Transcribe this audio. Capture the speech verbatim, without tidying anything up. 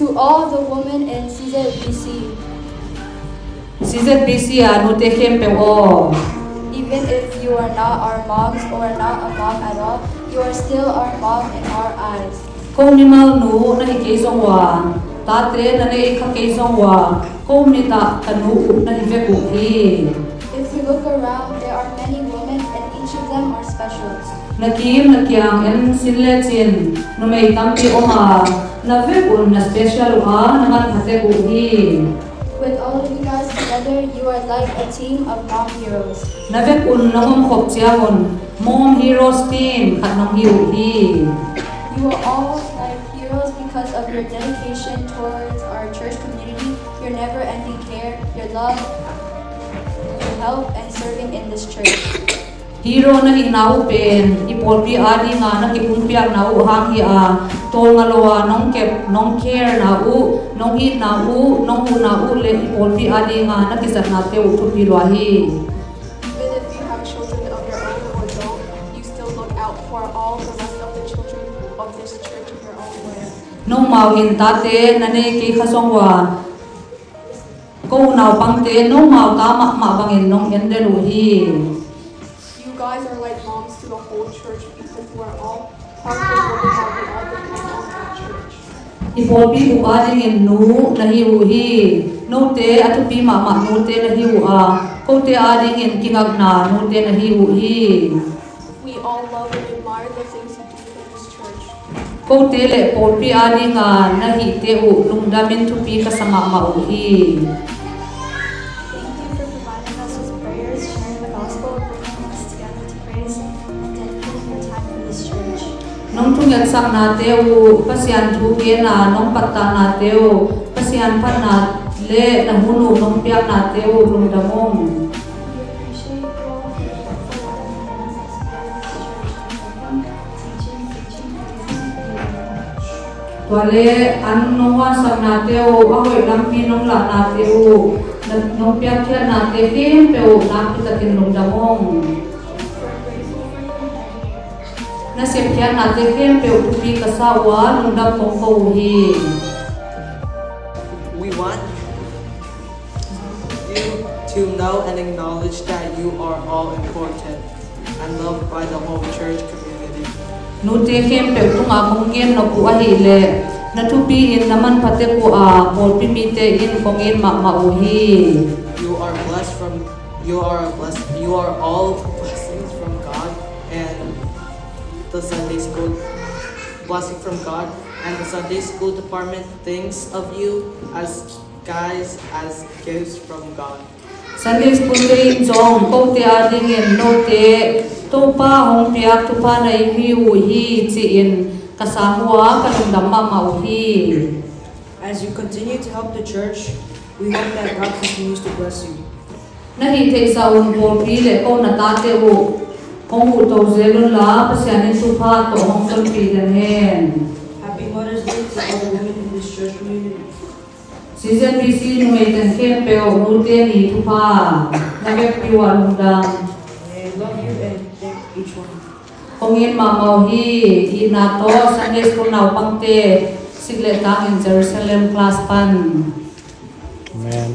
To all the women in C Z B C, C Z B C a nute khempeuh aw, even if you are not our moms or not a mom at all, you are still our mom in our eyes. Ko mimal nu na hi kei zong ua, tate na nei kha kei zong ua, ko mit ah ka nu uh na hi vek uh hi. If you look around, there are many women and each of them are special. Na kim na kiang en sin lecin numei tampi om a, na vek un na special uh a, na manpha tek uh hi. With all of you guys together, you are like a team of mom heroes. Na vek un na om khop ciangun Mom Heroes team khat nong hi uh hi. You are all like heroes because of your dedication towards our church community, your never-ending care, your love, your help, and serving in this church. Hero na hihna uh pen i pawlpi adinga na kipumpiakna uh hang hi a, tawlnga lo a nong kep, nong care na uh, nong itna uh, nong huhna uh le i pawlpi adinga na kizatnate uh thupi lua hi. Even if you have children of your own or don't, you still look out for all the rest of the children of this church in your own way. Nomau in tate na nei kei kha zong ua, ko naupangte nomau ta mahmah bangin nong en lel uh hi. You guys are like moms to the whole church because you are all part of the work that we all depend on at church. I pawlpi bup adingin nu na hi uh hi. Note a thupi mahmah nute na hi uh a, kote adingin kingakna nute na hi uh hi. We all love and admire the things you do for this church. Kote le pawlpi adinga na hihte uh lungdamin thupi ka sa mahmah uh hi. Thank you for providing us with prayers, sharing the gospel, bringing us together to praise, and dedicating your time for this church. Nong thungetsaknate uh, Pasian thu gena nong pattahnate uh, Pasian phatna le na hun uh nong piaknate uh lungdam ung. We appreciate you all for your thoughtful love and guidance us together in this church, and teaching, preaching, praising, and leading. Tua le an nong huansaknate uh, a hoih lampi nong lahnate uh, na, nong piakkhiatnate khempeuh uh nakpi takin lungdam ung. We're grateful for your company. Na sepkhiatnate khempeuh thupi ka sa uh a, lungdam kong ko uh hi. We want you to know and acknowledge that you are all important and loved by the whole church community. Nute khempeuh tungah kong gen nop uh ahih leh, na thupi in na manpha tek uh a, pawlpi mite in kong it mahmah uh hi. You are blessed from, you are a bless, you are all blessings from God and the Sunday school, blessing from God and the Sunday school department thinks of you as guys, as gifts from God. Sunday school te in zong kote adingin note Topa hong piak thupha na hi uh hi ci-in ka sang uh a, ka lungdam mahmah uh hi. As you continue to help the church, we hope that God continues to bless you. Na hih theihsa un pawlpi le ko na tate uh hong huhto zel unla, Pasian in thupha tawh hong tonpih den hen. Happy Mother's Day to all the women in this church community. C Z B C numei teng khempeuh nute ni thupha na vekpi uh a lungdam. I love you and thank each one. Kong it mahmah uh hi. Itna tawh Sunday school naupangte sik le tangin Jerusalem class pan. Amen.